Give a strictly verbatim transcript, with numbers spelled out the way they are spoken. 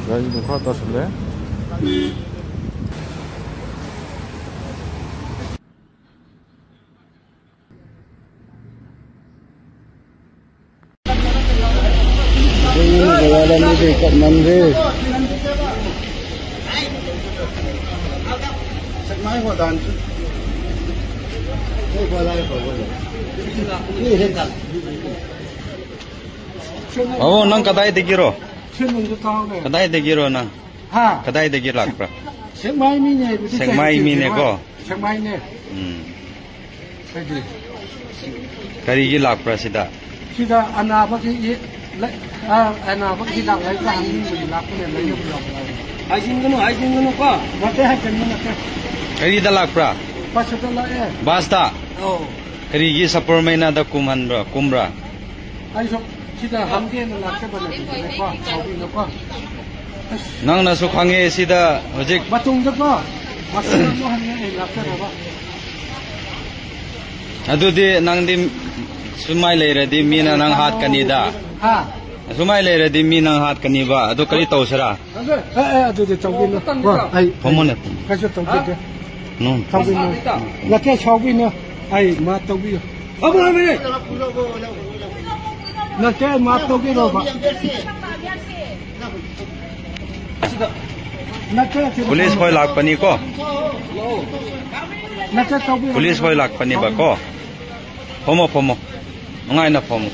ꯒꯥꯔꯤꯗꯣ ꯈꯔ ꯇꯥꯁꯜꯂꯦ꯫ ꯑꯣ, ꯅꯪ ꯀꯗꯥꯏꯗꯒꯤꯔꯣ? ꯀꯗꯥꯏꯗꯒꯤꯔꯣ ꯅꯪ? ꯍꯥ? ꯀꯗꯥꯏꯗꯒꯤ ꯂꯥꯛꯄ꯭ꯔꯥ? ꯁꯦꯛꯃꯥꯏ ꯃꯤꯅꯦ, ꯍꯥꯏꯕꯗꯤ ꯁꯦꯛꯃꯥꯏ ꯀꯩꯅꯣ? ꯃꯤꯅꯦꯀꯣ? ꯁꯦꯛꯃꯥꯏꯅꯦ꯫ ꯎꯝ꯫ ꯀꯔꯤ? ꯀꯔꯤꯒꯤ ꯂꯥꯛꯄ꯭ꯔꯥ ꯁꯤꯗ? ꯁꯤꯗ ꯑꯅꯥꯕꯒꯤ ꯏ-, ꯂꯩ-, ꯑ, ꯑꯅꯥꯕꯒꯤ ꯍꯤꯗꯥꯛ ꯂꯩꯕ꯭ꯔꯥ ꯍꯪꯅꯤꯡꯕꯒꯤ ꯂꯥꯛꯄꯅꯦ, ꯂꯩꯅꯕ ꯂꯥꯛꯄꯅꯦ꯫ ꯍꯥꯏꯖꯤꯟꯒꯅꯨ, ꯍꯥꯏꯖꯤꯟꯒꯅꯨꯀꯣ꯫ ꯅꯠꯇꯦ, ꯍꯥꯏꯖꯤꯟꯕ ꯅꯠꯇꯦ꯫ ꯀꯔꯤꯗ ꯂꯥꯛꯄ꯭ꯔꯥ? ꯕꯁꯇ ꯂꯥꯛꯑꯦ꯫ ꯕꯁꯇ? ꯑꯧ꯫ ꯀꯔꯤꯒꯤ ꯁꯄꯔꯃꯩꯅꯥꯗ ꯀꯨꯝꯍꯟꯕ꯭ꯔꯥ, ꯀꯨꯝꯕ꯭ꯔꯥ? ꯑꯩꯁꯨ ꯁꯤꯗ ꯍꯪꯒꯦꯅ ꯂꯥꯛꯆꯕꯅꯦ, ꯑꯗꯨꯒꯤꯅꯦꯀꯣ, ꯁꯥꯎꯕꯤꯅꯨꯀꯣ꯫ ꯑꯁ꯫ ꯅꯪꯅꯁꯨ ꯈꯪꯉꯦ ꯁꯤꯗ ꯍꯧꯖꯤꯛ꯫ ꯃꯇꯨꯡꯗꯀꯣ, ꯃꯇꯨꯡꯗ ꯑꯃꯨꯛ ꯍꯟꯅ ꯑꯩ ꯂꯥꯛꯆꯅꯕ꯫ ꯑꯗꯨꯗꯤ ꯅꯪꯗꯤ ꯁꯨꯃꯥꯏ ꯂꯩꯔꯗꯤ ꯃꯤꯅ ꯅꯪ ꯍꯥꯠꯀꯅꯤꯗ꯫ ꯍꯥ? ꯁꯨꯃꯥꯏ ꯂꯩꯔꯗꯤ ꯃꯤ ꯅꯪ ꯍꯥꯠꯀꯅꯤꯕ꯫ ꯑꯗꯨ ꯀꯔꯤ ꯇꯧꯁꯤꯔꯥ? ꯑꯦ, ꯑꯦ, ꯑꯗꯨꯗꯤ ꯇꯧꯕꯤꯅꯨ꯫ ꯀꯣ, ꯑꯩ ꯐꯝꯃꯣꯅꯦ꯫ ꯀꯩꯁꯨ ꯇꯧꯕꯤꯗꯦ꯫ ꯅꯣ꯫ ꯇꯧꯕꯤꯅꯨ꯫ ꯅꯠꯇꯦ, ꯁꯥꯎꯕꯤꯅꯨ꯫ ꯑꯩ ꯃꯥ ꯇꯧꯕꯤꯌꯨ꯫ ꯅꯠꯇꯦ, ꯑꯩ ꯃꯥ ꯇꯧꯕꯤꯔꯣꯕ꯫ ꯅꯠꯇꯦ, ꯁꯤꯗ ꯄꯨꯂꯤꯁ ꯍꯣꯏ ꯂꯥꯛꯄꯅꯤꯀꯣ꯫ ꯅꯠꯇꯦ, ꯇꯧꯕꯤꯌꯨ꯫ ꯄꯨꯂꯤꯁ ꯍꯣꯏ ꯂꯥꯛꯄꯅꯦꯕꯀꯣ꯫ ꯐꯝꯃꯣ, ꯐꯝꯃꯣ꯫ ꯅꯨꯡꯉꯥꯏꯅ ꯐꯝꯃꯣ꯫